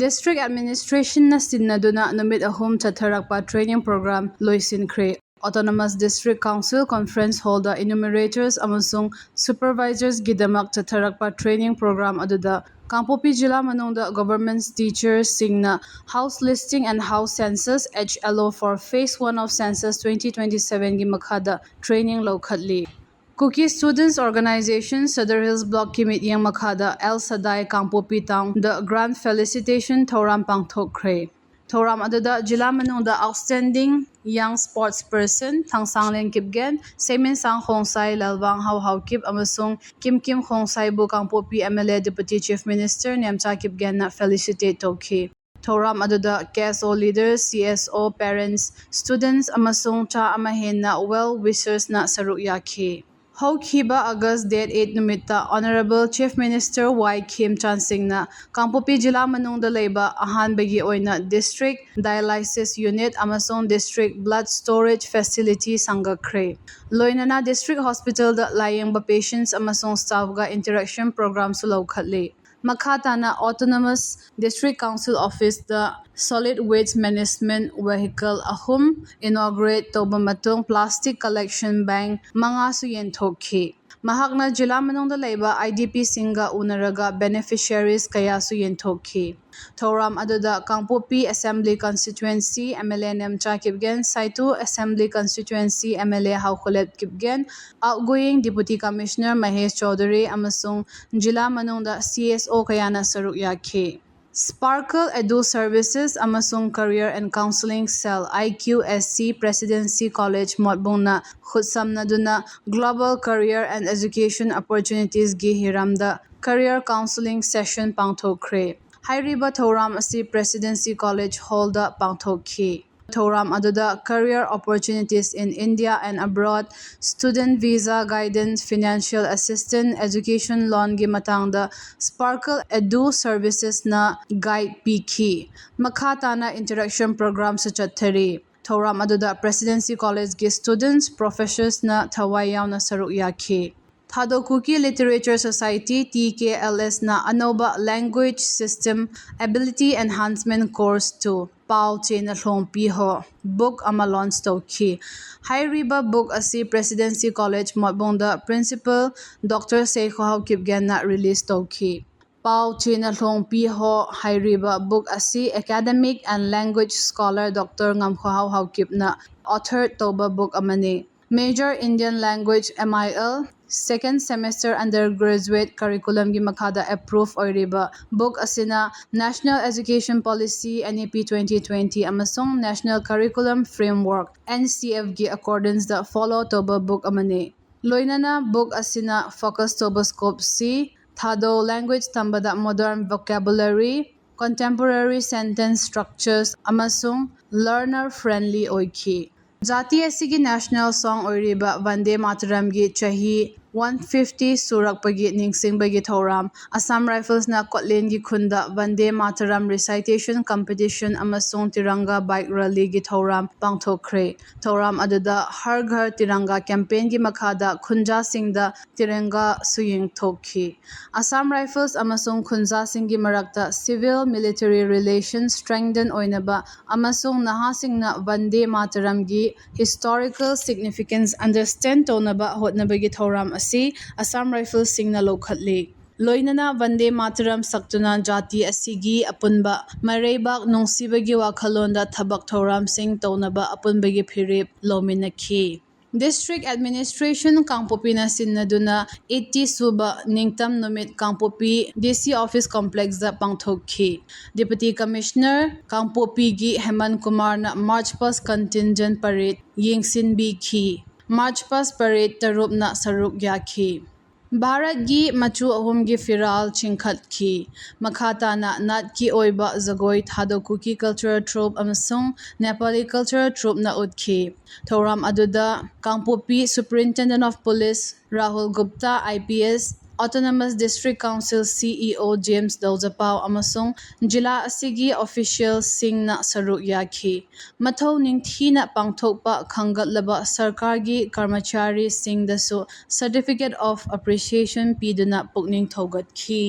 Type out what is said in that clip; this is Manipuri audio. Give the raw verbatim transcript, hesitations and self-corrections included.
District Administrationꯅ ꯁꯤꯟꯅꯗꯨꯅ ꯅꯨꯃꯤꯠ ꯑꯍꯨꯝ ꯆꯠꯊꯔꯛꯄ training program ꯂꯣꯏꯁꯤꯟꯈ꯭ꯔꯦ꯫ Autonomous District Council Conference Hallꯗ enumerators ꯑꯃꯁꯨꯡ supervisorsꯒꯤꯗꯃꯛ ꯆꯠꯊꯔꯛꯄ training program ꯑꯗꯨꯗ ꯀꯥꯡꯄꯣꯛꯄꯤ ꯖꯤꯂꯥ ꯃꯅꯨꯡꯗ government teachersꯁꯤꯡꯅ House Listing and House Census, H L O, for phase one of census twenty twenty-sevenꯒꯤ ꯃꯈꯥꯗ training ꯂꯧꯈꯠꯂꯤ꯫ Kuki Students Organization Sadar Hills Blockꯀꯤ ꯃꯤꯠꯌꯦꯡ ꯃꯈꯥꯗ El Shaddai ꯀꯥꯡꯄꯣꯛꯄꯤ Townꯗ grand felicitation ꯊꯧꯔꯝ ꯄꯥꯡꯊꯣꯛꯈ꯭ꯔꯦ꯫ ꯊꯧꯔꯝ ꯑꯗꯨꯗ ꯖꯤꯂꯥ ꯃꯅꯨꯡꯗ outstanding young sports person ꯊꯥꯡꯁꯥꯡꯂꯦꯟ Kipgen, ꯁꯦꯃꯤꯟꯁꯥꯡ ꯈꯣꯡꯁꯥꯏ ꯂꯥꯜꯕꯥꯡ ꯍꯥꯎ ꯍꯥꯎꯀꯤꯞ ꯑꯃꯁꯨꯡ ꯀꯤꯝ ꯀꯤꯝ ꯈꯣꯡꯁꯥꯏꯕꯨ ꯀꯥꯡꯄꯣꯛꯄꯤ M L A Deputy Chief Minister Nemcha ꯀꯤꯞꯒꯦꯟꯅ felicitate ꯇꯧꯈꯤ꯫ ꯊꯧꯔꯝ ꯑꯗꯨꯗ K S O leaders, C S O, parents, students ꯑꯃꯁꯨꯡ ꯆꯥ ꯑꯃ ꯍꯦꯟꯅ well wishersꯅ ꯁꯔꯨꯛ ꯌꯥꯈꯤ꯫ ꯍꯧꯈꯤꯕ August date eight ꯅꯨꯃꯤꯠꯇ Honourable Chief Minister Y Khemchand Singhꯅ ꯀꯥꯡꯄꯣꯛꯄꯤ ꯖꯤꯂꯥ ꯃꯅꯨꯡꯗ ꯂꯩꯕ ꯑꯍꯥꯟꯕꯒꯤ ꯑꯣꯏꯅ District Dialysis Unit ꯑꯃꯁꯨꯡ District Blood Storage Facility ꯁꯪꯒꯠꯈ꯭ꯔꯦ꯫ ꯂꯣꯏꯅꯅ District Hospitalꯗ ꯂꯥꯌꯦꯡꯕ patients ꯑꯃꯁꯨꯡ staffꯒ interaction programꯁꯨ ꯂꯧꯈꯠꯂꯤ꯫ ꯃꯈꯥ ꯇꯥꯅ Autonomous District Council Officeꯇ Solid Waste Management Vehicle ꯑꯍꯨꯝ inaugurate ꯇꯧꯕ ꯃꯇꯨꯡ plastic collection bank ꯃꯉꯥꯁꯨ ꯌꯦꯟꯊꯣꯛꯈꯤ꯫ ꯃꯍꯥꯛꯅ ꯖꯤꯂꯥ ꯃꯅꯨꯡꯗ ꯂꯩꯕ I D Pꯁꯤꯡꯒ ꯎꯅꯔꯒ beneficiaries ꯀꯌꯥꯁꯨ ꯌꯦꯟꯊꯣꯛꯈꯤ꯫ ꯊꯧꯔꯝ ꯑꯗꯨꯗ ꯀꯥꯡꯄꯣꯛꯄꯤ Assembly Constituency M L A Nemcha Kipgen, ꯁꯥꯏꯇꯨ Assembly Constituency M L A ꯍꯥꯎꯈꯣꯂꯦꯞ Kipgen, outgoing Deputy Commissioner Mahesh Chaudhary ꯑꯃꯁꯨꯡ ꯖꯤꯂꯥ ꯃꯅꯨꯡꯗ C S O ꯀꯌꯥꯅ ꯁꯔꯨꯛ ꯌꯥꯈꯤ꯫ Sparkle Edu Services ꯑꯃꯁꯨꯡ Career and Counseling Cell, I Q S C, Presidency College ꯃꯣꯠꯕꯨꯡꯅ ꯈꯨꯠꯁꯝꯅꯗꯨꯅ Global Career and Education Opportunitiesꯒꯤ ꯍꯤꯔꯝꯗ career counseling session ꯄꯥꯡꯊꯣꯛꯈ꯭ꯔꯦ꯫ ꯍꯥꯏꯔꯤꯕ ꯊꯧꯔꯝ ꯑꯁꯤ Presidency College Hallꯗ ꯄꯥꯡꯊꯣꯛꯈꯤ꯫ ꯊꯧꯔꯝ ꯑꯗꯨꯗ Career Opportunities in India and Abroad, Student Visa Guidance, Financial Assistance, Education Loanꯒꯤ ꯃꯇꯥꯡꯗ Sparkle Edu Servicesꯅ guide ꯄꯤꯈꯤ꯫ ꯃꯈꯥ ꯇꯥꯅ interaction programꯁꯨ ꯆꯠꯊꯔꯤ꯫ ꯊꯧꯔꯝ ꯑꯗꯨꯗ Presidency Collegeꯒꯤ students, professorsꯅ ꯊꯋꯥꯏ ꯌꯥꯎꯅ ꯁꯔꯨꯛ ꯌꯥꯈꯤ꯫ Thado Kuki Literature Society, T K L S, ꯅ ꯑꯅꯧꯕ Language System Ability Enhancement Course two, ꯄꯥꯎ ꯆꯦ ꯅꯊ꯭ꯂꯣꯡ ꯄꯤ ꯍꯣ, book ꯑꯃ launch ꯇꯧꯈꯤ꯫ ꯍꯥꯏꯔꯤꯕ book ꯑꯁꯤ Presidency College ꯃꯣꯠꯕꯨꯡꯗ Principal Doctor ꯁꯦ ꯈꯣꯍꯥꯎ ꯀꯤꯞꯒꯦꯟꯅ release ꯇꯧꯈꯤ꯫ ꯄꯥꯎ ꯆꯦ ꯅꯊ꯭ꯂꯣꯡ ꯄꯤ ꯍꯣ ꯍꯥꯏꯔꯤꯕ book ꯑꯁꯤ academic and language scholar Doctor ꯉꯝꯈꯣꯍꯥꯎ ꯍꯥꯎꯀꯤꯞꯅ author ꯇꯧꯕ book ꯑꯃꯅꯤ꯫ Major Indian Language, M I L, second semester undergraduate curriculum ꯒꯤ ꯃꯈꯥꯗ approve ꯑꯣꯏꯔꯤꯕ book ꯑꯁꯤꯅ National Education Policy, N E P twenty twenty, ꯑꯃꯁꯨꯡ National Curriculum Framework, N C F, ꯒꯤ accordance ꯗ follow ꯇꯧꯕ book ꯑꯃꯅꯤ꯫ ꯂꯣꯏꯅꯅ book ꯑꯁꯤꯅ focus ꯇꯧꯕ scope ꯁꯤ Thado language ꯇꯝꯕꯗ modern vocabulary, contemporary sentence structures, ꯑꯃꯁꯨꯡ learner friendly ꯑꯣꯏꯈꯤ꯫ ꯖꯥꯇꯤ ꯑꯁꯤꯒꯤ national song ꯑꯣꯏꯔꯤꯕ ꯚꯟꯗꯦ ꯃꯥꯇꯔꯝꯒꯤ ꯆꯍꯤ one fifty ꯁꯨꯔꯛꯄꯒꯤ ꯅꯤꯡꯁꯤꯡꯕꯒꯤ ꯊꯧꯔꯝ, Assam Rifles ꯅ ꯀꯣꯠꯂꯦꯟꯒꯤ ꯈꯨꯟꯗ ꯚꯟꯗꯦ ꯃꯥꯇꯔꯝ recitation competition ꯑꯃꯁꯨꯡ ꯇꯤꯔꯪꯒꯥ bike rally ꯒꯤ ꯊꯧꯔꯝ ꯄꯥꯡꯊꯣꯛꯈ꯭ꯔꯦ꯫ ꯊꯧꯔꯝ ꯑꯗꯨꯗ ꯍꯔ ꯘꯔ ꯇꯤꯔꯪꯒꯥ campaign ꯒꯤ ꯃꯈꯥꯗ ꯈꯨꯟꯖꯥꯁꯤꯡꯗ ꯇꯤꯔꯪꯒꯥꯁꯨ ꯌꯦꯟꯊꯣꯛꯈꯤ꯫ Assam Rifles ꯑꯃꯁꯨꯡ ꯈꯨꯟꯖꯥꯁꯤꯡꯒꯤ ꯃꯔꯛꯇ civil military relations strengthen ꯑꯣꯏꯅꯕ ꯑꯃꯁꯨꯡ ꯅꯍꯥꯁꯤꯡꯅ ꯚꯟꯗꯦ ꯃꯥꯇꯔꯝꯒꯤ historical significance understand ꯇꯧꯅꯕ ꯍꯣꯠꯅꯕꯒꯤ ꯊꯧꯔꯝ ꯑꯁꯤ Assam Rifles ꯁꯤꯡꯅ ꯂꯧꯈꯠꯂꯤ꯫ ꯂꯣꯏꯅꯅ ꯚꯟꯗꯦ ꯃꯥꯇꯔꯝ ꯁꯛꯇꯨꯅ ꯖꯥꯇꯤ ꯑꯁꯤꯒꯤ ꯑꯄꯨꯟꯕ ꯃꯔꯩꯕꯥꯛ ꯅꯨꯡꯁꯤꯕꯒꯤ ꯋꯥꯈꯜꯂꯣꯟꯗ ꯊꯕꯛ ꯊꯧꯔꯝꯁꯤꯡ ꯇꯧꯅꯕ ꯑꯄꯨꯟꯕꯒꯤ ꯐꯤꯔꯦꯞ ꯂꯧꯃꯤꯟꯅꯈꯤ꯫ District Administration ꯀꯥꯡꯄꯣꯛꯄꯤꯅ ꯁꯤꯟꯅꯗꯨꯅ eighty ꯁꯨꯕ ꯅꯤꯡꯇꯝ ꯅꯨꯃꯤꯠ ꯀꯥꯡꯄꯣꯛꯄꯤ D C Office Complex ꯗ ꯄꯥꯡꯊꯣꯛꯈꯤ꯫ Deputy Commissioner ꯀꯥꯡꯄꯣꯛꯄꯤꯒꯤ ꯍꯦꯃꯟ ꯀꯨꯃꯥꯔꯅ March past contingent parade ꯌꯦꯡꯁꯤꯟꯕꯤꯈꯤ꯫ March past parade ꯇꯔꯨꯞꯅ ꯁꯔꯨꯛ ꯌꯥꯈꯤ꯫ ꯚꯥꯔꯠꯀꯤ ꯃꯆꯨ ꯑꯍꯨꯝꯒꯤ ꯐꯤꯔꯥꯜ ꯆꯤꯡꯈꯠꯈꯤ꯫ ꯃꯈꯥ ꯇꯥꯅ ꯅꯥꯠꯀꯤ ꯑꯣꯏꯕ ꯖꯒꯣꯏ ꯊꯥꯗꯣ ꯀꯨꯀꯤ cultural troupe ꯑꯃꯁꯨꯡ Nepali cultural troupe ꯅ ꯎꯠꯈꯤ꯫ ꯊꯧꯔꯝ ꯑꯗꯨꯗ ꯀꯥꯡꯄꯣꯛꯄꯤ Superintendent of Police Rahul Gupta, I P S, Autonomous District Council CEO James ꯗꯧꯖꯄꯥꯎ ꯑꯃꯁꯨꯡ ꯖꯤꯂꯥ ꯑꯁꯤꯒꯤ officialꯁꯤꯡꯅ ꯁꯔꯨꯛ ꯌꯥꯈꯤ꯫ ꯃꯊꯧ ꯅꯤꯡꯊꯤꯅ ꯄꯥꯡꯊꯣꯛꯄ ꯈꯪꯒꯠꯂꯕ ꯁꯔꯀꯥꯔꯒꯤ ꯀꯔꯃꯆꯥꯔꯤꯁꯤꯡꯗꯁꯨ Certificate of Appreciation ꯄꯤꯗꯨꯅ ꯄꯨꯛꯅꯤꯡ ꯊꯧꯒꯠꯈꯤ꯫